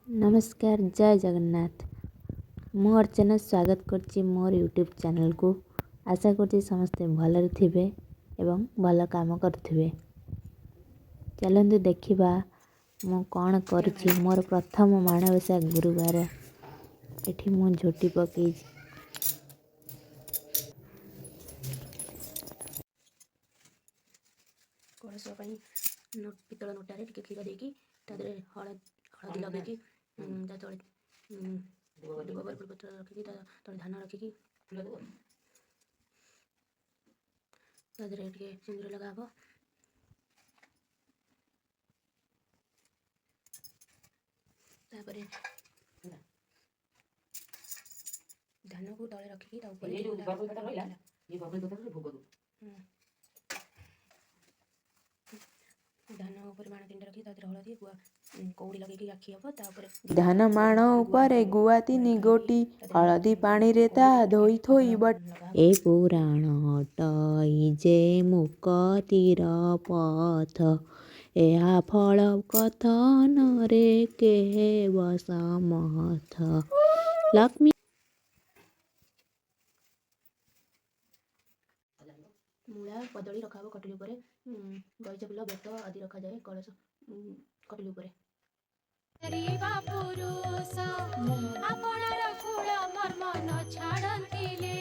ନମସ୍କାର, ଜୟ ଜଗନ୍ନାଥ। ମୁଁ ଅର୍ଚ୍ଚନା, ସ୍ୱାଗତ କରୁଛି ମୋର ୟୁଟ୍ୟୁବ୍ ଚ୍ୟାନେଲ୍କୁ। ଆଶା କରୁଛି ସମସ୍ତେ ଭଲରେ ଥିବେ ଏବଂ ଭଲ କାମ କରୁଥିବେ। ଚାଲନ୍ତୁ ଦେଖିବା ମୁଁ କ'ଣ କରୁଛି। ମୋର ପ୍ରଥମ ମାଣବସା ଗୁରୁବାର। ଏଠି ମୁଁ ଝୋଟି ପକେଇଛି। କଳସ ପାଇଁ ପିତ୍ତଳ ନୋଟାରେ ଟିକେ କ୍ଷୀର ଦେଇକି, ତା ଦେହରେ ହଳଦୀ ଲଗେଇକି, ତା ତଳେ ଦୁବ ବରକୋଳି ପତ୍ର ରଖିକି, ତା ତଳେ ଧାନ ରଖିକି, ତା ଦେହରେ ଟିକେ ସିନ୍ଦୁର ଲଗା ହବ। ତାପରେ ଧାନକୁ ତଳେ ରଖିକି ତା ଉପରେ ଧାନ ଉପରେ ମାଣ ତିନିଟା ରଖିକି, ତା ଦେହରେ ହଳଦୀ, ଗୁଆ, କଉଡ଼ି ଲଗେଇକି ରାକ୍ଷୀ ହବ। ତା ଉପରେ ଧାନ ମାଣ ଉପରେ ଗୁଆ ତିନି ଗୋଟି, ହଳଦୀ ପାଣିରେ ତା ଧୋଇ ଥୋଇ ବଟି। ଏ ପୁରାଣ ଅଟଇ ଯେ ମୁକତିର ପଥ, ଏହା ଫଳ କଥନରେ କେ ହେବ ସମର୍ଥ। ଲକ୍ଷ୍ମୀ ମୂଳା, କଦଳୀ ରଖାହବ ଖଟୁଲି ଉପରେ। ଗଇଛ ଫୁଲ, ବେତ ଆଦି ରଖାଯାଏ କଳସ ଖଟୁଲି ଉପରେ। ପୁରୁଷ ଆପଣାର କୁଳ ମର୍ମ ନ ଛାଡ଼ନ୍ତି।